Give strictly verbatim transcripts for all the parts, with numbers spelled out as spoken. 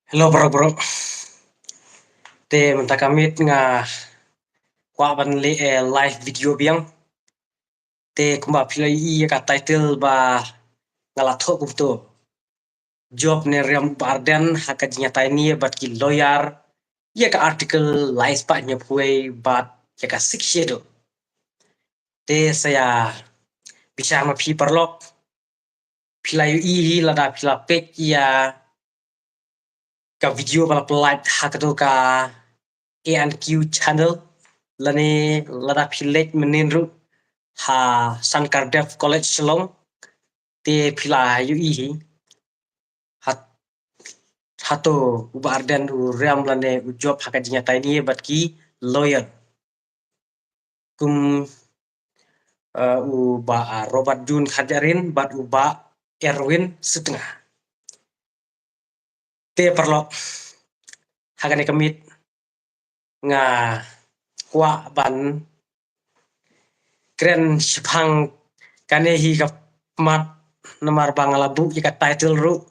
Hello bro bro. Te mynta ka miet nga kwah ban leh, eh, live video biang. Te kumba phi la ïohi ïa ka title ba nga la thoh kumto. Jop ne riam Bah Ardent ha ka jingïatai ne bad ki lawyer ïa ka Article lai spah hynñiewphew wei bad ïa ka Sixth Schedule. Te sa ïa bishar ma phi paralok. Phi la ïohi hi lada phi la peit ïa ka video ba la pynlait ha kato ka A and Q channel, lane lada phi leit mynnin ruh ha Sankar Dev College Shillong, te phi la ïohi hi. Hat-, hato u Bah Ardent u riam lane u jop ha ka jingïatai ne bad ki lawyer kum, eh, u Bah, ah, Robert June Kharjahrin bad u Bah Erwin Sutnga. Te paralok, ha kane ka miet nga kwah ban kren shaphang kane hi ka mat namar ba nga la buh ïa ka title ruh.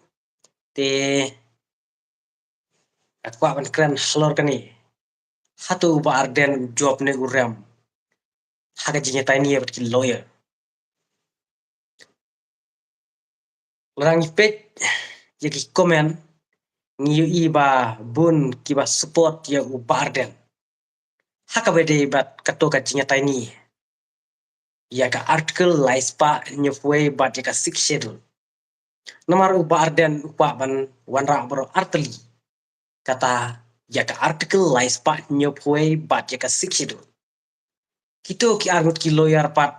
Te nga kwah ban kren halor kane. Hato u Bah Ardent u jop ne u riam ha ka jingïatai ne bad ki lawyer? Lada ngi peit ïa ki comment ngi ïohi ba bun kiba support ïa u Bah Ardent ha kaba ïadei bad kato ka jingïatai ne ïa ka Article lai spah hynñiewphew wei bad ïa ka Sixth Schedule. Namar u Bah Ardent u kwah ban wanrah baroh artylli, kata ïa ka Article lai spah hynñiewphew wei bad ïa ka Sixth Schedule. Kito ki arngut ki lawyer pat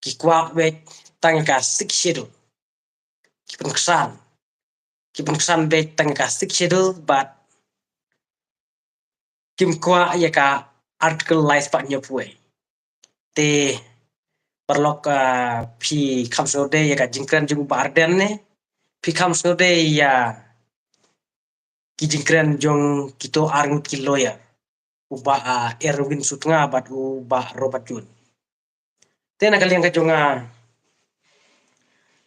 ki kwah beit tang ïa ka Sixth Schedule. Ki pynksan, ki pynksan beit tang ïa ka Sixth Schedule bad kim kwah ïa ka Article lai spah hynñiewphew wei. Te paralok, ah, phi kham sngewdei ïa ka jingkren jong u Bah Ardent ne phi kham sngewdei ïa ki jingkren jong kito arngut ki lawyer, u Bah, ah, Erwin Sutnga bad u Bah Robert June? Te na ka liang ka jong nga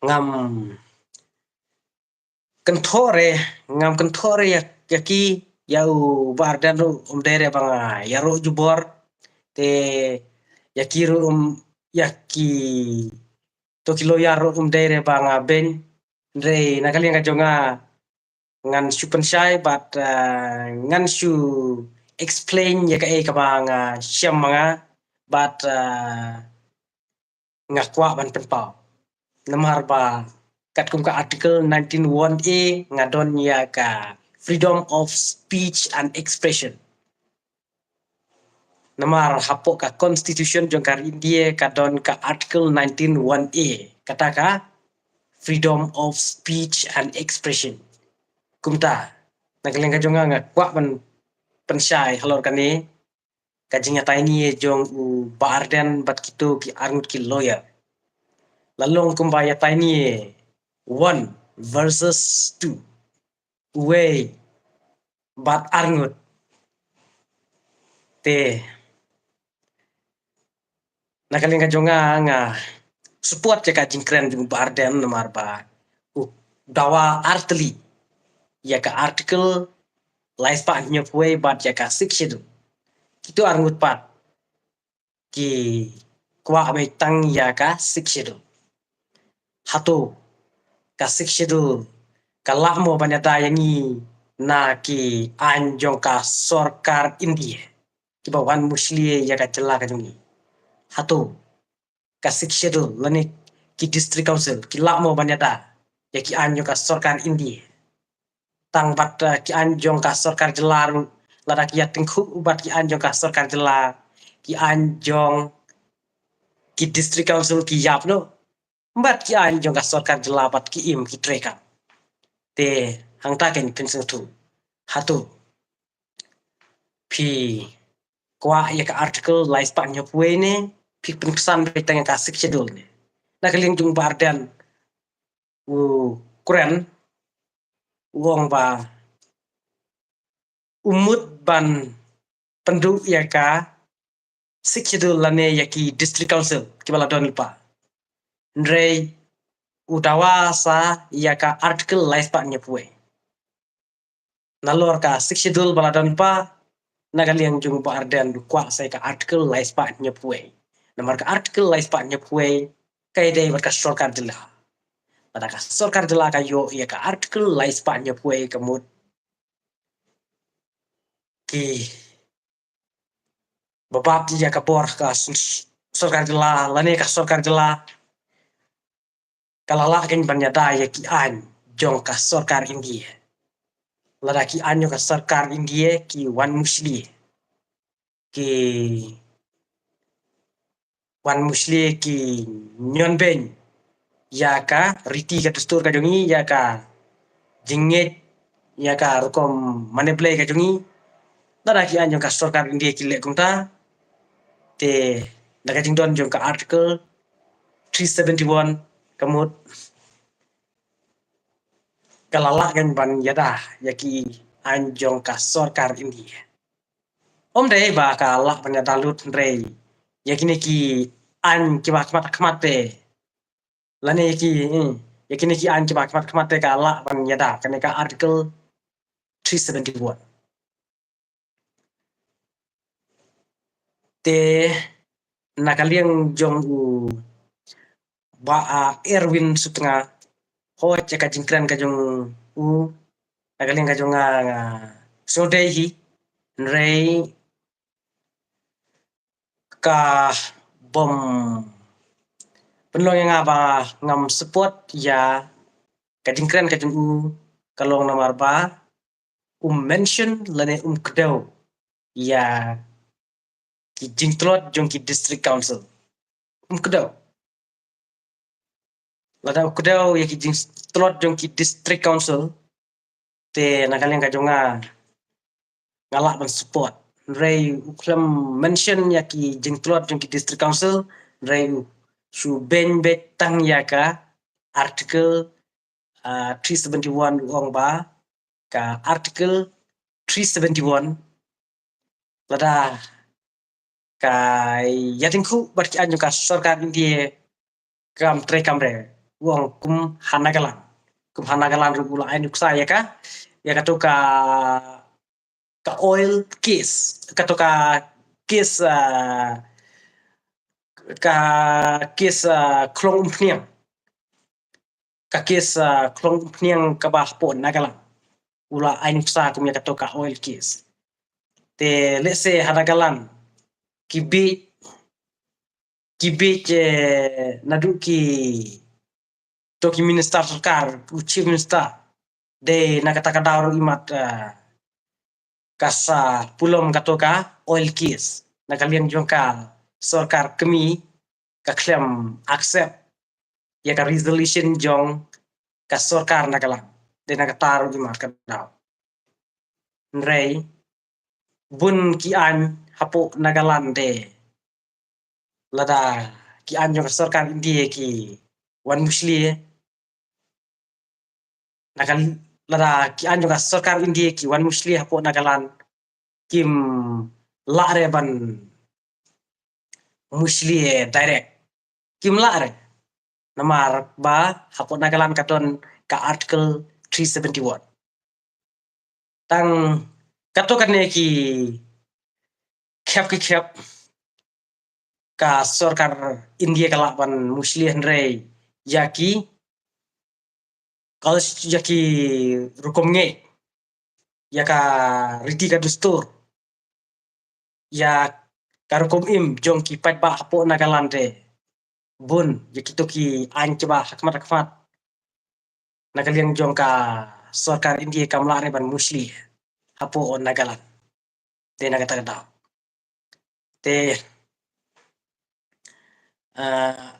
ngam kynthoh re, ngam kynthoh re ïa, ïa ki, ïa u Bah Ardent ruh um dei re ba nga ïaroh jubor. Te ïa ki ruh um, ïa kito ki lawyer ruh um dei re ba nga beiñ. Hynrei na ka liang ka jong nga ngan shu pynshai bad, ah, ngan shu explain ïa kaei kaba nga shem ma nga bad, ah, nga kwah ban pynpaw. Namar ba katkum ka Article nineteen one A nga don ïa ka freedom of speech and expression. Namar hapoh ka Constitution jong ka India ka don ka Article nineteen one A, kata ka freedom of speech and expression. Kumta na ka liang ka jong nga nga kwah ban pynshai halor kane ka jingïatai ne jong u Bah Ardent bad kito ki arngut ki lawyer. La long kumba ïatai ne one versus two. Uwei bad arngut. Te na ka liang ka jong nga nga support ïa ka jingkren jong u Bah Ardent namar ba u dawa artylli ïa ka Article lai spah hynñiewphew wei bad ïa ka Sixth Schedule. Kito arngut pat ki kwah beit tang ïa ka Sixth Schedule. Hato ka Sixth Schedule ka lah mo ban ïada ïa ngi na ki aiñ jong ka sorkar India kiba wan mushlia ïa ka jylla ka jong ngi? Hato ka Sixth Schedule lane ki District Council ki lah mo ban ïada ïa ki aiñ jong ka sorkar India? Tang bad, eh, ki aiñ jong ka sorkar jylla ruh, lada ki ïatyngkhuh bad ki aiñ jong ka sorkar jylla, ki aiñ jong ki District Council ki ïap noh. Bad ki aiñ jong ka sorkar jylla bad ki im ki treikam. Te hangta kein pynsngewthuh. Hato phi kwah ïa ka Article lai spah hynñiewphew wei ne phi pynksan beit tang ïa ka Sixth Schedule ne? Na ka liang jong u Bah Ardent u kren, u ong ba u mut ban pynduh ïa ka Sixth Schedule lane ïa ki District Council kiba la don lypa. Hynrei u dawa sa ïa ka Article lai spah hynñiewphew wei. nalor ka Sixth Schedule ba la don pa, na ka liang jong u Bah Ardent u kwah sa ïa ka Article lai spah hynñiewphew wei. Namar ka Article lai spah hynñiewphew wei ka ïadei bad ka sorkar jylla. Lada ka sorkar jylla ka ïoh ïa ka Article lai spah hynñiewphew wei ka mut ki babap ïa ka bor ka s-, sorkar jylla lane ka sorkar jylla ka la lah kein ban ïada ïa ki aiñ jong ka sorkar India. Lada ki aiñ jong ka sorkar India ki wan mushlia, ki wan mushlia, ki ñion beiñ ïa ka riti ka dustur ka jong ngi, ïa ka jingngeit, ïa ka rukom mane blei ka jong ngi. Lada ki aiñ jong ka sorkar India ki leh kumta, te na ka jingdon jong ka Article three seventy-one ka mut ka la lah kein ban ïada ïa ki aiñ jong ka sorkar India. Ym dei ba ka lah ban ïada lut, hynrei ïa kine ki aiñ kiba khmat khmat te, lane ïa ki, eh, ïa kine ki aiñ kiba khmat khmat te ka lah ban ïada kane ka Article three seventy-one. Te na ka liang jong u Bah, ah, Erwin Sutnga, hooid ïa ka jingkren ka jong u, na ka liang ka jong nga, nga sngewdei hi, hynrei ka bym pynlong ïa nga ba ngam support ïa ka jingkren ka jong u, ka long namar ba um mention lane um kdew ïa ki jingtlot jong ki district council. Um kdew. Lada u kdew ïa ki jingtlot jong ki district council, te na ka liang ka jong nga, nga lah ban support. Hynrei u khlem mention ïa ki jingtlot jong ki district council, hynrei u shu beiñ beit tang ïa ka Article, ah, three seventy-one, u ong ba ka Article three seventy-one, lada ka ïatyngkhuh bad ki aiñ jong ka sorkar India kam trei kam re, u ong kum ha Nagaland. Kum ha Nagaland ruh u la ai nuksa ïa ka, ïa kato ka, ka oil case, kato ka case, ah, ka case, ah, khlong umphniang. Ka case, ah, khlong umphniang kaba hapoh Nagaland. U la ai nuksa kum ïa kato ka oil case. Te lehse ha Nagaland ki bieit, ki bieit, eh, naduh ki, to ki minister sorkar, u chief minister, dei na kata ka daw ruh imat, eh, ka sa pulom kato ka oil case. Na ka liang jong ka sorkar kmie ka khlem accept ïa ka resolution jong ka sorkar Nagaland. Dei na kata ruh imat ka daw. Hynrei bun ki aiñ hapoh Nagaland te, lada ki aiñ jong ka sorkar India ki wan mushlia, na ka, lada ki aiñ jong ka sorkar India ki wan mushlia hapoh Nagaland, kim lah re ban mushlia direct. Kim lah re. Namar ba hapoh Nagaland ka don ka Article three seventy-one. Tang kato kane ki khep ki khep ka sorkar India ka lah ban mushlia, hynrei ïa ki, ka, ïa ki rukom ngeit, ïa ka riti ka dustur, ïa ka rukom im jong ki paidbah hapoh Nagaland te, bun ïa kito ki aiñ kiba hakhmat hakhmat, na ka liang jong ka sorkar India kam lah re ban mushlia hapoh Nagaland. Te na kata ka daw, te, eh,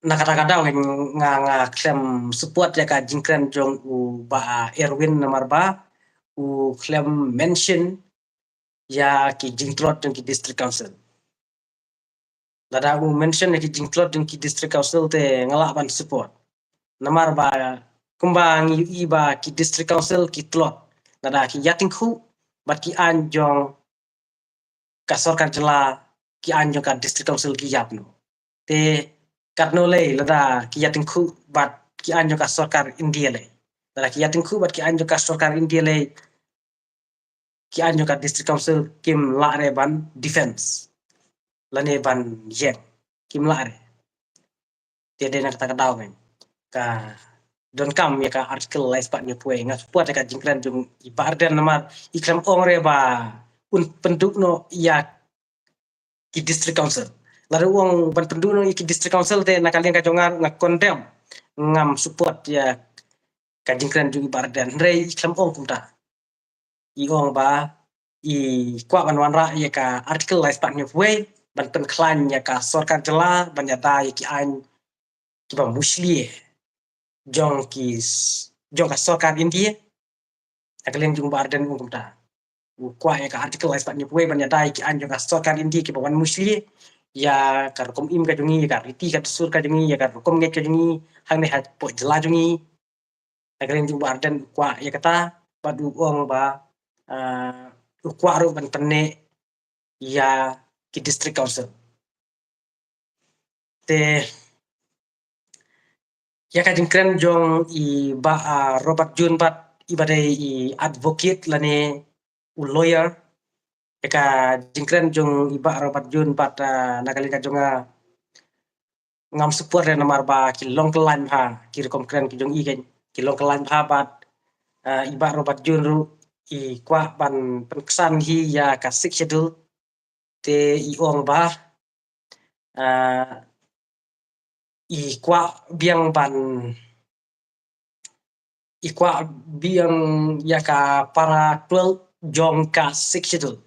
na kata ka daw nga, nga khlem support ïa ka jingkren jong u Bah Erwin, namar ba u khlem mention ïa ki jingtlot jong ki district council. Lada u mention ïa ki jingtlot jong ki district council te nga lah ban support. Namar ba kumba ngi ïohi ba ki district council ki tlot lada ki ïatyngkhuh bad ki aiñ jong ka sorkar jylla, ki aiñ jong ka district council ki ïap noh. Te katno lei lada ki ïatyngkhuh bad ki aiñ jong ka sorkar India lei. Lada ki ïatyngkhuh bad ki aiñ jong ka sorkar India lei, ki aiñ jong ka District Council kim lah re ban defense lane ban ïeng, kim lah re. Te dei na kata ka daw, men, ka donkam ïa ka Article lai spah hynñiewphew wei. Nga support ïa ka jingkren jong i Bah Ardent namar i khlem ong re ba un pynduh noh ïa ki District Council. Lada u ong ban pynduh noh ïa ki District Council te na ka liang ka jong nga ruh nga condemn, ngam support ïa ka jingkren jong i Bah Ardent. Hynrei i khlem ong kumta. I ong ba i kwah ban wanrah ïa ka Article lai spah hynñiewphew wei ban pynkhlaiñ ïa ka sorkar jylla ban ïada ïa ki aiñ kiba mushlie jong ki s-, jong ka sorkar India. Na ka liang jong u Bah Ardent u ong kumta. U kwah ïa ka Article lai spah hynñiewphew wei ban ïada ïa ki aiñ jong ka sorkar India kiba wan mushlie ïa ka rukom im ka jong ngi, ïa ka riti ka dustur ka jong ngi, ïa ka rukom ngeit ka jong ngi hangne hapoh jylla jong ngi. Na ka liang jong u Bah Ardent u kwah ïa kata, bad u ong ba, ah, u kwah ruh ban pynneh ïa ki District Council. Te ïa ka jingkren jong i Bah, ah, Robert June bad iba dei i advocate lane u lawyer, ïa ka jingkren jong i Bah Robert June bad, ah, na ka liang ka jong nga, ngam support re namar ba ki long kyllaiñ bha, ki rukom kren ki jong i kein ki long kyllaiñ bha bad, ah, i Bah Robert June ruh i kwah ban pynksan hi ïa ka Sixth Schedule. Te i ong ba, ah, i kwah biang ban, i kwah biang ïa ka para twelve jong ka Sixth Schedule.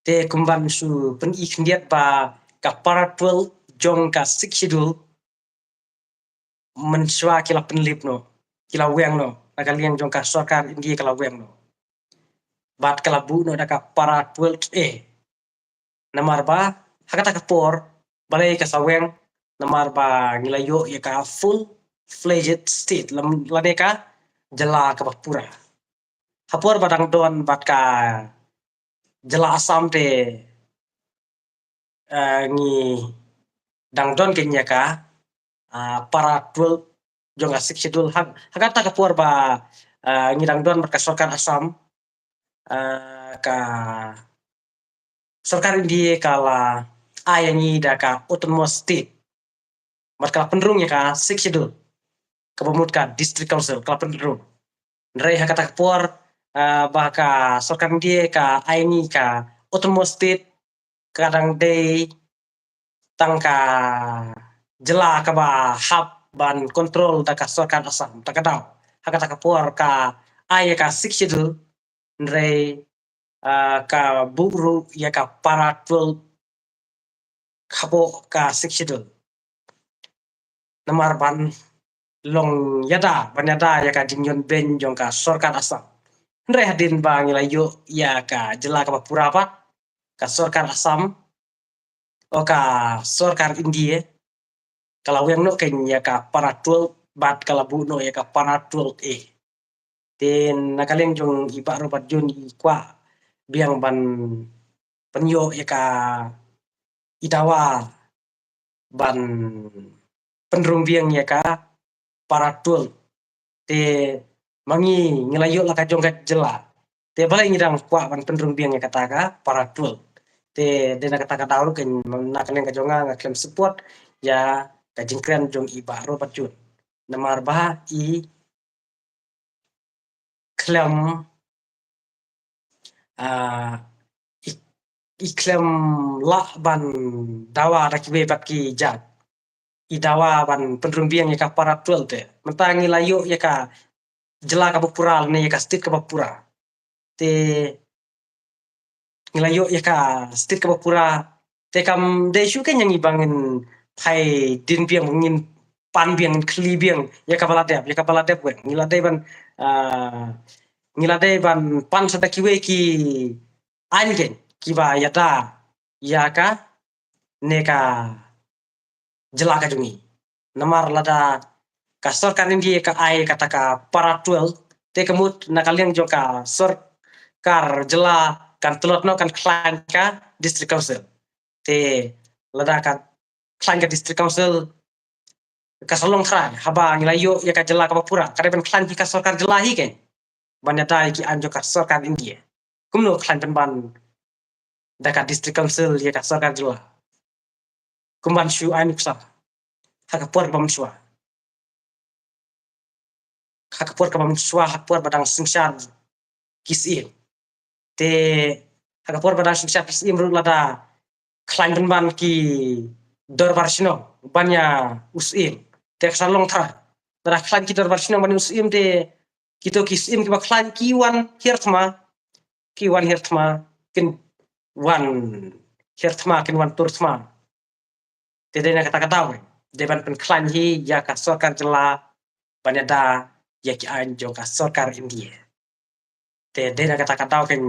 Te kumban shu pyni khyndiat ba ka para twelve jong ka Sixth Schedule mynshuwa ki la pynlip noh, ki la weng noh, na ka liang jong ka sorkar India ka la weng noh. Bad ka la buh noh da ka para twelve A. Namar ba ha kata ka por balei ka sa weng, namar ba ngi la ïoh ïa ka full fledged state, lam-, lane ka jylla kaba pura. Ha por ba dang don bad ka jylla Assam te, eh, ngi dang don kein ïa ka, ah, para twelve jong ka Sixth Schedule. Ha, ha kata ka por ba, ah, ngi dang don bad ka sorkar Assam, ah, ka sorkar India ka la ai ïa ngi da ka autonomous state. Bad ka la pynrung ïa ka Sixth Schedule, kaba mut ka District Council, ka la pynrung. Hynrei ha kata ka por, ah, ba ka sorkar India ka ai ïa ngi ka autonomous state, ka dang dei tang ka jylla kaba hap ban control da ka sorkar Assam. Ta ka daw ha kata ka por ka ai ïa ka Sixth Schedule, hynrei, ah, ka buh ruh ïa ka para twelve hapoh ka Sixth Schedule. Namar ban long ïada, ban ïada ïa ka jingïoh beiñ jong ka sorkar Assam. Hynrei hadien ba ngi la ïoh ïa ka jylla kaba pura pat, ka sorkar Assam, o ka sorkar India, ka la weng noh kein ïa ka para twelve bad ka la buh noh ïa ka para twelve A. Te na ka liang jong i Bah Robert June i kwah biang ban pynïoh ïa ka, i dawa ban pynrung biang ïa ka para twelve. Te ma ngi, ngi la ïoh la ka jong ka jylla. Te balei ngi dang kwah ban pynrung biang ïa kata ka para twelve? Te dei na kata ka daw ruh kein, na ka liang ka jong nga, nga khlem support ïa ka jingkren jong i Bah Robert June. Namar ba i khlem, ah, i, i khlem lah ban dawa da kiwei pat ki jait. I dawa ban pynrung biang ïa ka para twelve te. Mynta ngi la ïoh ïa ka jylla kaba pura lane ïa ka state kaba pura. Te ngi la ïoh ïa ka state kaba pura. Te kam dei shuh kein ïa ngi ba ngin phai dien biang, ngin pan biang, ngin khlieh biang ïa kaba la dep, ïa kaba la dep weng. Ngi la dei ban, ah, ngi la dei ban pan sa da kiwei ki aiñ kein kiba ïada ïa kane ka jylla ka jong ngi. Namar lada ka sorkar India ka ai kata ka para twelve, te ka mut na ka liang jong ka sorkar jylla kan tlot noh, kan khlaiñ ka District Council. Te lada ka khlaiñ ka District Council, ka sa long trai haba ngi la ïoh ïa ka jylla kaba pura, ka dei ban khlaiñ hi ka sorkar jylla hi kein ban ïada ïa ki aiñ jong ka sorkar India. kumno khlaiñ pynban da ka District Council ïa ka sorkar jylla. Kumban shu ai nuksa ha ka por ba mynshuwa. Ha ka por kaba mynshuwa, ha ka por ba dang synshar ki syiem. Te ha ka por ba dang synshar ki syiem ruh lada khlaiñ pynban ki dorbar shnong ban ïa u syiem, te ka sa long tharai. Lada khlaiñ ki dorbar shnong ban ïa u syiem, te kito ki syiem kiba khlaiñ ki wan hiar thma, ki wan hiar thma, kin wan hiar thma, kin wan tur thma. Te dei na kata ka daw, dei ban pynkhlaiñ hi ïa ka sorkar jylla ban ïada ïa ki aiñ jong ka sorkar India. Te dei na kata ka daw kein,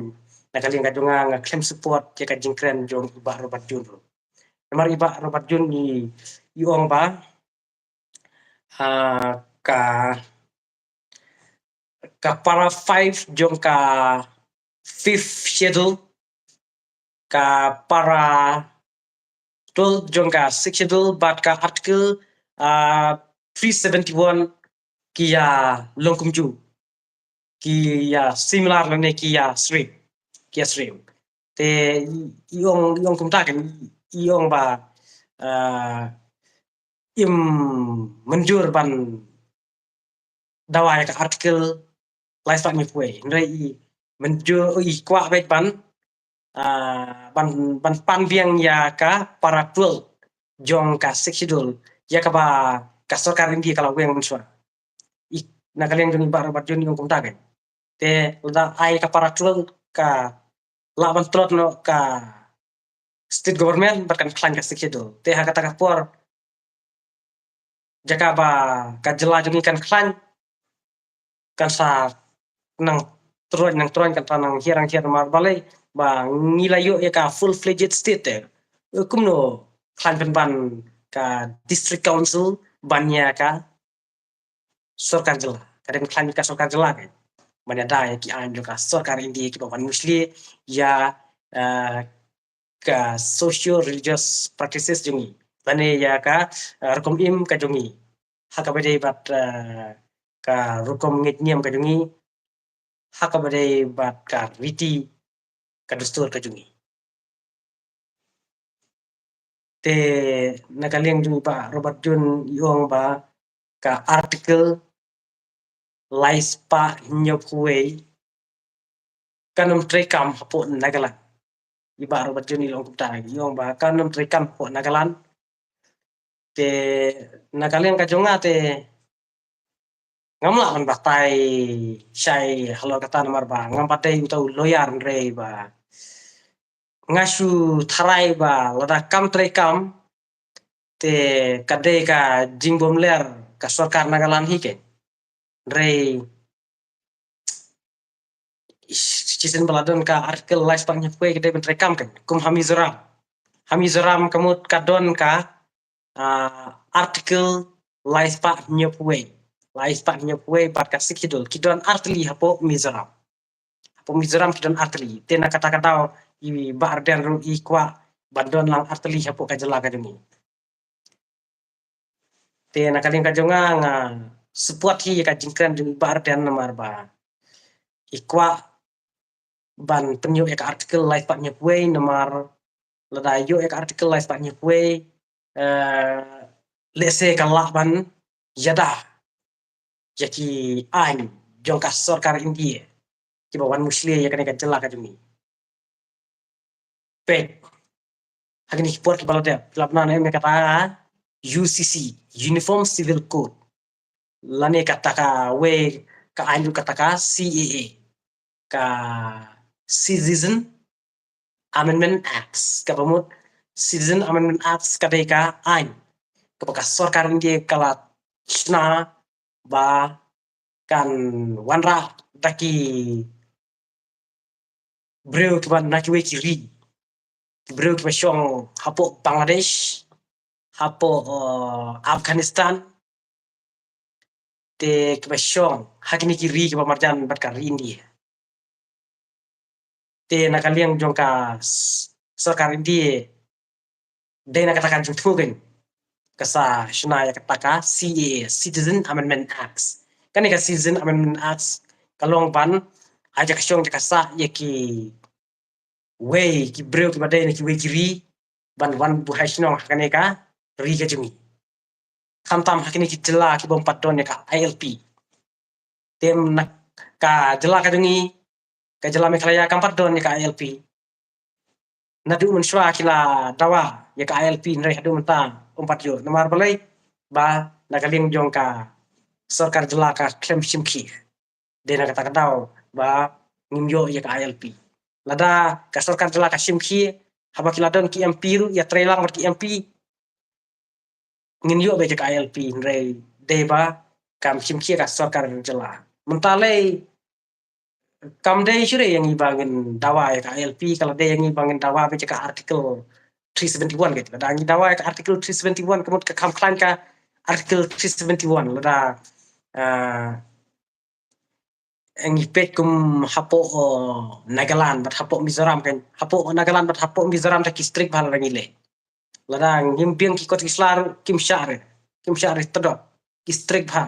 na ka liang ka jong nga, nga khlem support ïa ka jingkren jong i Bah Robert June ruh. Namar i Bah Robert June i, i ong ba, ah, ka, ka para five jong ka fifth schedule, ka para twelve jong ka sixth schedule, bad ka article, ah, three seventy-one ki ïa long kumjuh, ki ïa similar lane ki ïa syriem, ki ïa syriem. Te i, i ong, i ong kumta kein, i ong ba, ah, im mynjur ban dawa ïa ka article lai spah hynñiew phew wei. Hynrei i mynjur, i kwah beit ban, ah, ban, ban pan biang ïa ka para twelve jong ka sixth schedule, ïa kaba ka sorkar India ka la weng mynshuwa. I, na ka liang jong i Bah Robert June i ong kumta kein. Te lada ai ka para twelve, ka lah ban tlot noh ka state government bad kan khlaiñ ka sixth schedule. Te ha kata ka por, jaka ba ka jylla jong ngi kan khlaiñ, kan sa nang troiñ, nang troiñ, kan sa nang hiar, nang hiar, namar balei ba ngi la ïoh ïa ka full-fledged state te. Eh, kumno khlaiñ pynban ka District Council ban ïa ka sorkar jylla? Ka dei ban khlaiñ ïa ka sorkar jylla kein ban ïada ïa ki aiñ jong ka sorkar India kiba wan mushlia ïa, eh, ka socio-religious practices jong ngi, lane ïa ka, eh, rukom im ka jong ngi, ha kaba dei bad, eh, ka rukom ngeit niam ka jong ngi, ha kaba dei bad ka riti ka dustur ka jong ngi. Te na ka liang jong i Bah Robert June i ong ba ka article lai spah hynñiew phew wei kan ym treikam hapoh Nagaland. I Bah Robert June i la ong kumta, i ong ba kan ym treikam hapoh Nagaland. Te na ka liang ka jong nga te ngam lah ban batai shai halor kata namar ba ngam pat dei uta u lawyer, hynrei ba nga shu tharai ba lada kam treikam te ka dei ka jingbymler ka sorkar Nagaland hi kein. Hynrei shisien ba la don ka article lai spah hynñiew phew wei ka dei ban treikam kein. Kum ha Mizoram, ha Mizoram ka mut ka don ka, ah, article lai spah hynñiew phew wei, lai spah hynñiew phew wei bad ka sixth schedule, ki don artylli hapoh Mizoram. Hapoh Mizoram ki don artylli. Te na kata ka daw i Bah Ardent ruh i kwah ban don lang artylli hapoh ka jylla ka jong ngi. Te na ka liang ka jong nga, nga support hi ïa ka jingkren jong i Bah Ardent namar ba i kwah ban pynïoh ïa ka article lai spah hynñiew phew wei, namar lada ïoh ïa ka article lai spah hynñiew phew wei, eh, lehse ka lah ban ïada ïa ki aiñ jong ka sorkar India kiba wan mushlia ïa kane ka jylla ka jong ngi. Peit, ha kine ki por kiba la dep, la bna ne me kata U C C, Uniform Civil Code, lane kata ka wei ka aiñ ruh kata ka C A A, ka Citizen Amendment Acts, kaba mut Citizen Amendment Acts ka dei ka aiñ kaba ka sorkar India ka la shna ba kan wanrah da ki briew kiba na kiwei ki ri, ki briew kiba shong hapoh Bangladesh, hapoh, uh, Afghanistan, te kiba shong ha kine ki ri kiba marjan bad ka ri India. Te na ka liang jong ka s-, sorkar India, dei na kata ka jingthmu kein ka sa shna ïa kata ka C A A, Citizen Amendment Acts. Kane ka Citizen Amendment Acts ka long ban ai jaka shong jaka sah ïa kiwei ki briew kiba dei na kiwei ki ri ban wan buhai shnong ha kane ka ri ka jong ngi. Khamtam ha kine ki jylla kiba ym pat don ïa ka I L P. Te na ka jylla ka jong ngi, ka jylla Meghalaya kam pat don ïa ka I L P. Naduh mynshuwa ki la dawa ïa ka I L P, hynrei haduh mynta ym pat ïoh. Namar balei? Ba na ka liang jong ka sorkar jylla ka khlem shim khia. Dei na kata ka daw ba ngim ïoh ïa ka I L P. Lada ka sorkar jylla ka shim khia, haba ki la don ki M P ruh ïatreilang bad ki M P, ngin ïoh beit ïa ka I L P, hynrei dei ba kam shim khia ka sorkar jylla. Mynta lei kam dei shuh re ïa ngi ba ngin dawa ïa ka I L P, ka la dei ïa ngi ba ngin dawa beit ïa ka Article three seventy-one. Lada ngi dawa ïa ka Article three seventy-one, ka mut ka kham khlaiñ ka Article three seventy-one. Lada, ah, ngi peit kum hapoh, oh, Nagaland bad hapoh Mizoram kan, hapoh Nagaland bad hapoh Mizoram te ki strict bha lada ngi leh. Lada ngim biang ki kot ki sla ruh kim shah re, kim shah re tdok, ki strict bha.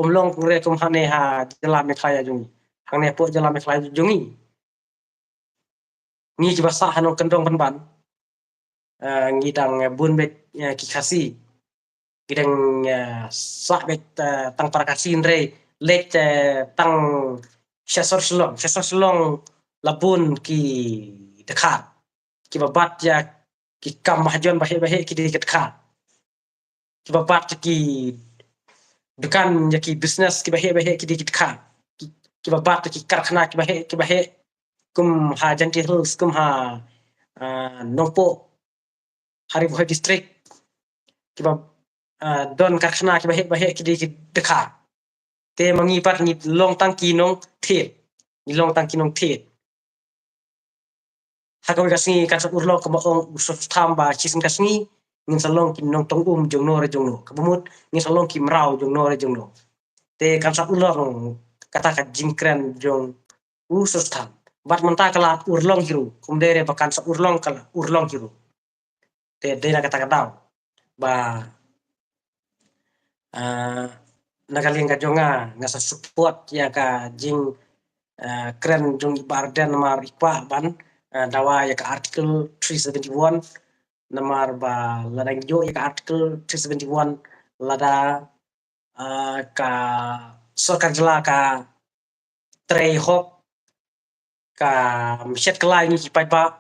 Ym long re kum hangne ha jylla Meghalaya jong ngi. Hangne hapoh jylla Meghalaya jong ngi, ngi kiba sah ha nongkyndong pynban, eh, ngi dang, eh, bun beit, eh, ki Khasi. Ngi dang, eh, sah beit, eh, tang para Khasi, hynrei leit, eh, tang sha sor Shillong, sha sor Shillong la bun ki dkhar. Kiba bat ïa ki kam mahajon baheh baheh ki dei ki dkhar. Kiba bat ïa ki dukan, ïa ki business kiba heh baheh ki dei ki dkhar. Ki, kiba bat ïa ki karkhana kiba heh, kiba heh, kum ha Jaintia Hills, kum ha, ah, Nongpoh, ha Ri Bhoi District, kiba, ah, don karkhana kiba heh baheh ki dei ki dkhar. Te ma ngi pat ngi long tang ki nongthied, ngi long tang ki nongthied. Ha kawei ka sngi kan sa urlong, kumba ong u Sostham, ba shisien ka sngi ngin sa long ki nongtong um jongno re jongno. Kaba mut ngin sa long ki mraw jongno re jongno. Te kan sa urlong, kata ka jingkren jong u Sostham. Bad mynta ka la urlong hi ruh, kum dei re ba kan sa urlong, ka la urlong hi ruh. Te dei na kata ka daw ba, ah, na ka liang ka jong nga, nga sa support ïa ka jing, ah, kren jong i Bah Ardent, namar i kwah ban, ah, dawa ïa ka Article three seventy-one. Namar ba lada ngi ïoh ïa ka Article three seventy-one, lada, ah, ka sorkar jylla ka trei hok, kam shet kylla ïa ngi ki paidbah,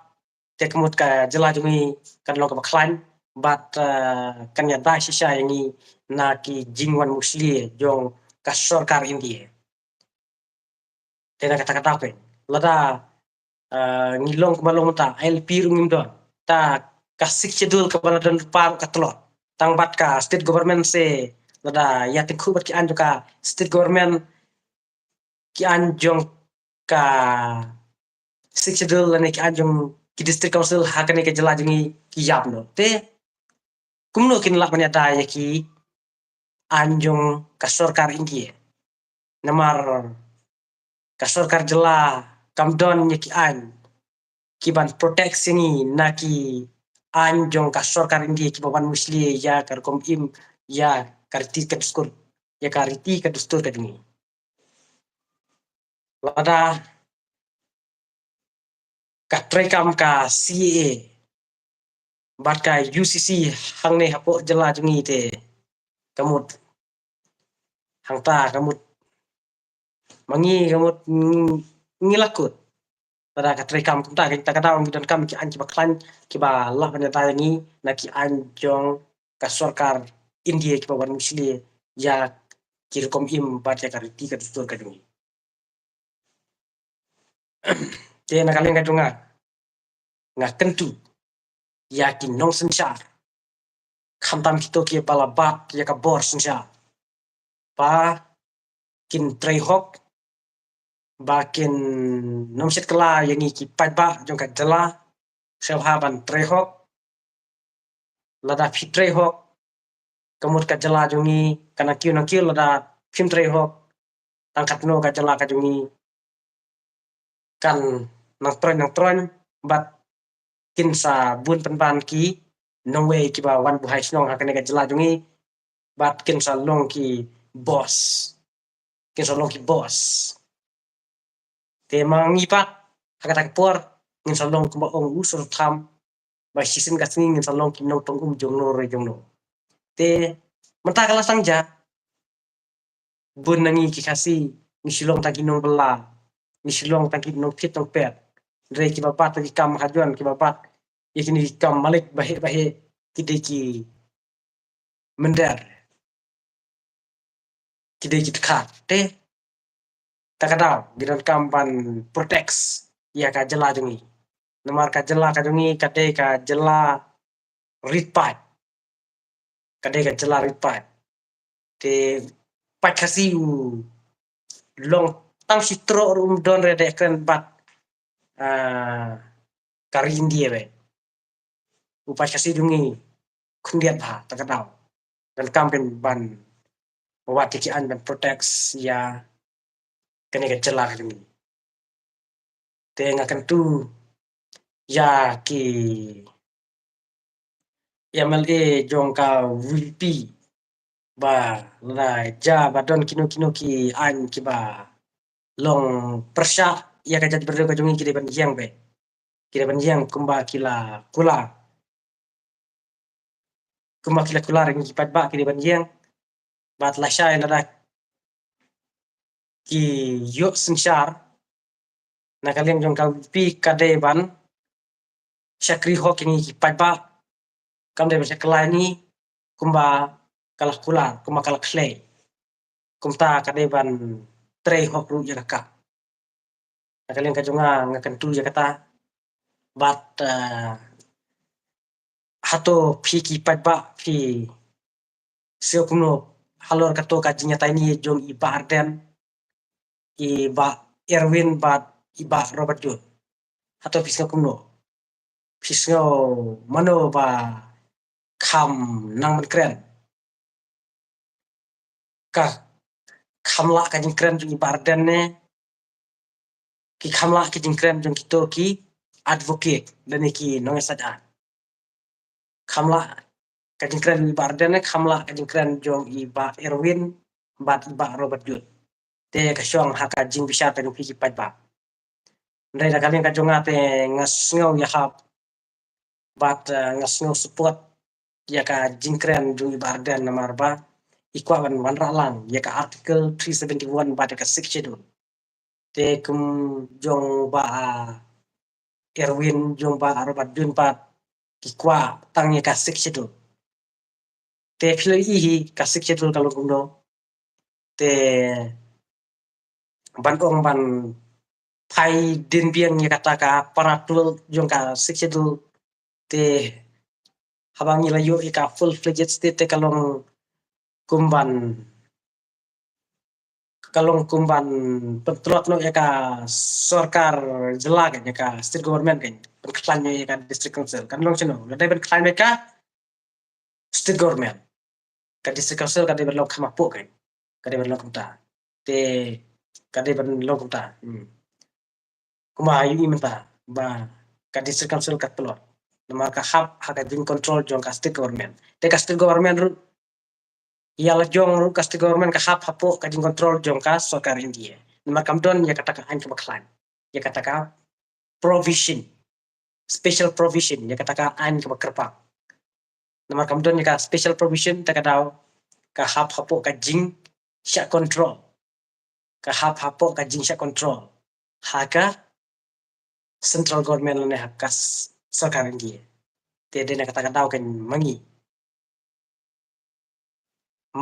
te ka mut ka jylla jong ngi kan long kaba khlaiñ, bad, eh, kan ïada shisha ïa ngi na ki jingwan mushlia jong ka sorkar India. Te na kata ka daw, lada, eh, ngi long kumba long mynta, I L P ruh ngim don, ta ka Sixth Schedule kaba la don lypa ruh ka tlot. Tang bad ka state government se, lada ïa tyngkhuh bad ki aiñ jong ka state government, ki aiñ jong ka Sixth Schedule lane ki aiñ jong ki District Council ha kane ka jylla jong ngi ki ïap noh. Te kumno kin lah ban ïada ïa ki aiñ jong ka sorkar India? Namar ka sorkar jylla kam don ïa ki aiñ ki ban protect ïa ngi na ki aiñ jong ka sorkar India kiba wan mushlia ïa ka rukom im, ïa ka riti ka dustur, ïa ka riti ka dustur ka jong ngi. Lada ka treikam ka C A A bad ka U C C hangne hapoh jylla jong ngi, te ka mut hangta ka mut ma ngi ka mut, mm, ngi la kut. Lada ka treikam kumta, kata ka daw ngi donkam ki aiñ kiba khlaiñ, kiba lah ban ïada ïa ngi na ki aiñ jong ka sorkar India kiba wan mushlia ïa ki rukom im bad ïa ka riti ka dustur ka jong ngi. Te na ka liang ka jong nga, nga kyntu ïa ki nongsynshar, khamtam kito kiba la bat ïa ka bor synshar, ba kin trei hok, ba kin nym shet kylla ïa ngi ki paidbah jong ka jylla. Sngewbha ban trei hok. Lada phi trei hok, ka mut ka jylla jong ngi kan nang kiew nang kiew. Lada phim trei hok, tang katno ka jylla ka jong ngi kan nang troiñ nang troiñ, bad kin sa bun pynban ki nongwei kiba wan buhai shnong ha kane ka jylla jong ngi, bad kin sa long ki boss, kin sa long ki boss. Te ma ngi pat ha kata ka por ngin sa long kumba ong u Surtham, ba shisien ka sngi ngin sa long ki nongtong um jongno re jongno. Te mynta ka la sdang ja, bun na ngi ki Khasi ngi shu long tang ki nongbylla, ngi shu long tang ki nongpit nongpet. Hynrei kiba bat ki kam hajon, kiba bat ïa kine ki kam malik baheh baheh, ki dei ki mynder, ki dei ki dkhar. Te kata ka daw ngi donkam ban protect ïa ka jylla jong ngi. Namar ka jylla ka jong ngi ka dei ka jylla rit paid. Ka dei ka jylla rit paid. Te paid Khasi u long tang shi troh ruh um don re de kren bad, ah, ka ri India beit. U paid Khasi jong ngi khyndiat bha ta ka daw. Donkam ban, ban wad ïa ki aiñ ban protect ïa kane ka jylla ka jong ngi. Te nga kyntu ïa ki M L A jong ka VPP ba lada ja ba don kino kino ki aiñ kiba long pyrshah ïa ka jaitbynriew ka jong ngi ki dei ban ïeng beit. Ki dei ban ïeng kumba ki la kular. Kumba ki la kular ïa ngi ki paidbah ki dei ban ïeng. Bad lashai lada ki ïoh synshar na ka liang jong ka VPP ka dei ban shakri hok ïa ngi ki paidbah. Kam dei ban shakri ïa ngi kumba ka la kular, kumba ka la khlei. Kumta ka dei ban trei hok ruh ïa ka kam. Na ka liang ka jong nga nga kyntu ïa kata. Bad, ah, hato phi ki paidbah phi sngew kumno halor kato ka jingïatai ni jong i Bah Ardent, i Bah Erwin bad i Bah Robert June? Hato phi sngew kumno? Phi sngew mano ba kham nang ban kren? Ka kham lah ka jingkren jong i Bah Ardent ne ki kham lah ka jingkren jong kito ki advocate lane ki nongïasaid aiñ? Kham lah ka jingkren jong i Bah Ardent ne kham lah ka jingkren jong i Bah Erwin bad i Bah Robert June? Te ka shong ha ka jingbishar ka jong phi ki paidbah. Hynrei na ka liang ka jong nga te nga sngew ïahap bad, eh, nga sngew support ïa ka jingkren jong i Bah Ardent namar ba i kwah ban wanrah lang ïa ka Article three seventy-one bad ïa ka Sixth Schedule. Te kum jong Bah, ah, Erwin, jong Bah Robert June pat ki kwah tang ïa ka Sixth Schedule. Te phi la ïohi hi ka Sixth Schedule ka long kumno? Te ban ong ban phai dien biang ïa kata ka para twelve jong ka Sixth Schedule, te haba ngi la ïoh ïa ka full fledged state te ka long kum ban, ka long kum ban pyntlot noh ïa ka sorkar jylla kan, ïa ka state government kan, pynkhlaiñ noh ïa ka district council. Kan long shano? Lada ban khlaiñ ïa ka state government, ka district council ka dei ban long kham hapoh kan, ka dei ban long kumta. Te ka dei ban long kumta. Hmm. Kumba ïohi mynta ba ka district council ka tlot namar ka hap ha ka jingcontrol jong ka state government. Te ka state government ruh ïa la jong ruh ka state government ka hap hapoh ka jingcontrol jong ka sorkar India. Namar kam don ïa kata ka aiñ kaba khlaiñ, ïa kata ka provision, special provision, ïa kata ka aiñ kaba kyrpang. Namar kam don ïa ka special provision, ta ka daw ka hap hapoh ka jingshah control, ka hap hapoh ka jingshah control ha ka central government lane ha ka s-, sorkar India. Te dei na kata ka daw kan ma ngi,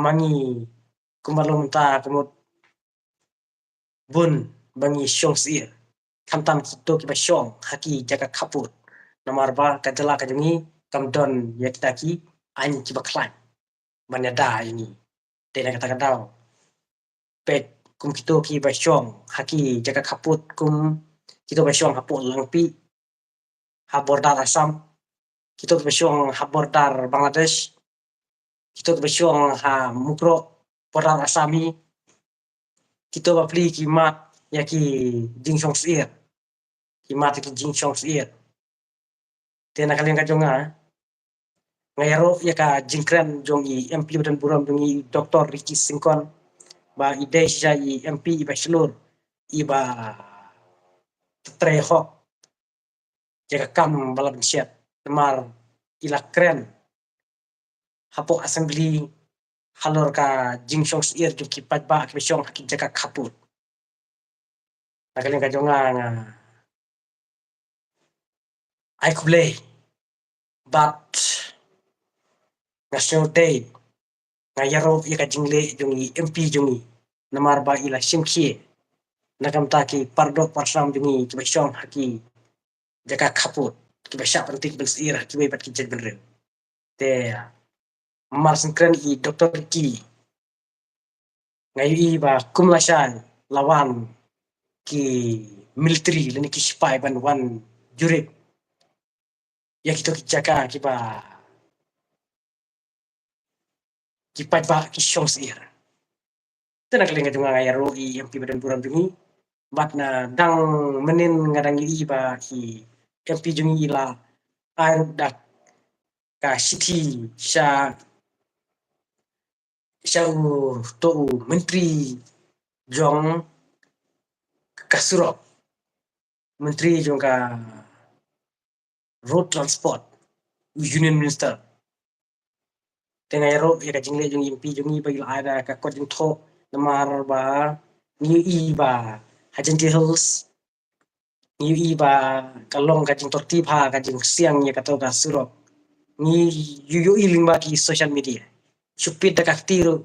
ma ngi kumba long mynta ka mut bun ba ngi shong syier, khamtam kito kiba shong ha ki jaka khappud. Namar ba ka jylla ka jong ngi kam don ïa kita ki aiñ kiba khlaiñ ban ïada ïa ngi. Te na kata ka daw, peit kum kito kiba shong ha ki jaka khappud, kum kito ba shong hapoh Langpih ha border Assam, kito kiba shong ha border Bangladesh, kito kiba shong ha Mukroh border Assam hi, kito ba pli ki mad ïa ki jingshong syier, ki mad ïa ki jingshong syier. Te na ka liang ka jong nga, nga ïaroh ïa ka jingkren jong i M P ba don burom jong ngi, Doctor Ricky Syngkon, ba i dei shisha i M P iba shlur, iba trei hok ïa ka kam ba la pynshit, namar i la kren hapoh Assembly halor ka jingshong syiar jong ki paidbah kiba shong ha ki jaka khappud. Na ka liang ka jong nga, nga ai khublei bad nga sngewdei, nga ïaroh ïa ka jingleh jong i MP jong i, namar ba i la shim khie na ka bynta ki paralok parasnam jong i kiba shong ha ki jaka khappud, kiba shah pyntik pynsyiar ha kiwei pat ki jaitbynriew. Te mar sngewkren i Doctor Ricky, nga ïohi ba kum lashai la wan ki military lane ki sipai ban wan jurip ïa kito ki jaka kiba ki paidbah ki shong syiar. Te na ka liang ka jong nga, nga ïaroh i MP ba donburom jong i, bad na dang mynnin nga dang ïohi ba i MP jong i la ai ruh da ka shithi sha, sha uto u myntri jong ka surok, myntri jong ka road transport, u Union Minister. Te nga ïaroh ïa ka jingleh jong i MP jong i ba i la ai da ka kot jingthoh, namar ba ngi ïohi ba ha Jaintia Hills ngi ïohi ba ka long ka jingtortib ha ka jingsiang ïa kato ka surok. Ngi ïohi lyngba ki social media, shu pit da ka kti ruh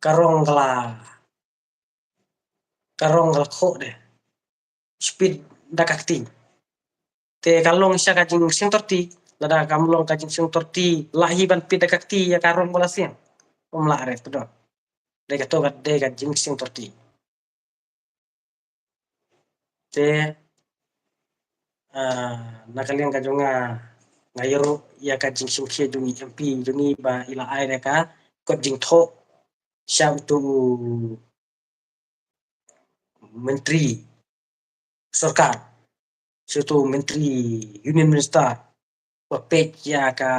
ka rong ka la, ka rong ka la khoh de, shu pit da ka kti. Te ka long sha ka jingsiang torti, lada kam long ka jingsiang torti, lah hi ban pit da ka kti ïa ka rong ba la siang? Ym lah re, pdot. Dei kato ka dei ka jingsiang torti. Te, ah, na ka liang ka jong nga, nga ïaroh ïa ka jingshim khie jong i MP jong i ba i la ai da ka kot jingthoh sha uto u myntri sorkar, sha uto u myntri Union Minister ba peit ïa ka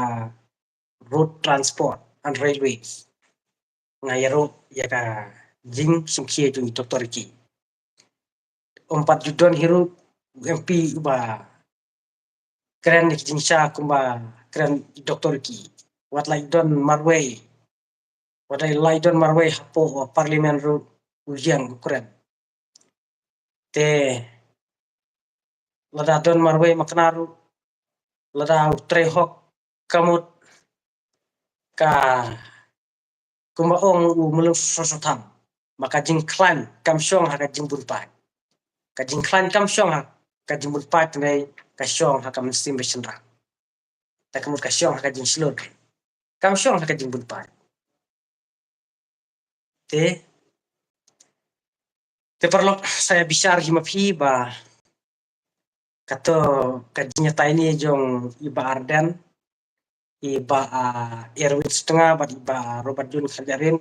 road transport and railways. Nga ïaroh ïa ka jingshim khie jong i Doctor Ricky. Ym pat ju don hi ruh u MP uba kren ïa ki jingshisha kumba kren i Doctor Ricky. Wat la i don marwei, wat la i don marwei hapoh Parliament ruh u ïeng u kren. Te lada don marwei makna ruh, lada u trei hok ka mut ka, kumba ong u Mlung Soso Thang, ma ka jingkhlaiñ kam shong ha ka jingbun paid. Ka jingkhlaiñ kam shong ha ka jingbun paid, hynrei ka shong ha ka mynsiem ba shynrang. Te ka mut ka shong ha ka jingshlur, kam shong ha ka jingbun paid. Te, te paralok, sa ïa bishar hi ma phi ba kato ka jingïatai ne jong i Bah Ardent, i Bah, ah, Erwin Sutnga bad i Bah Robert June Kharjahrin.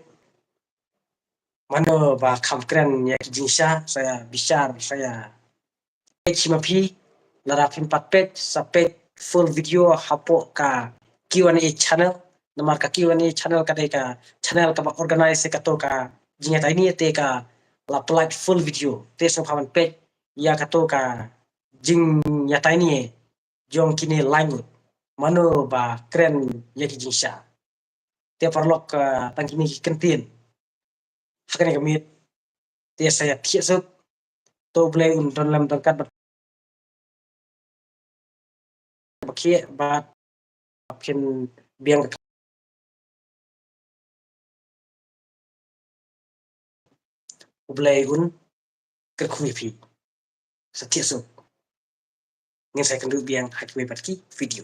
Mano ba kham kren ïa ki jingshisha, sa ïa bishar, sa ïa peit hi ma phi. Lada phim pat peit, sa peit full video hapoh ka Q and A channel. Namar ka Q and A channel ka dei ka channel kaba organize ïa kato ka jingïatai ne, te ka la pynlait full video. Te sngewbha ban peit ïa kato ka jingïatai ne jong kine lai ngut, mano ba kren ïa ki jingshisha. Te paralok, ah, tang kine ki kyntien ha kane ka miet. Te sa ïa thiah suk. To U Blei un don lem don kat bad ba khie bad phin biang. U Blei un kyrkhu ïa phi. Sa thiah suk. Ngin sa ïakynduh biang ha kiwei pat ki video.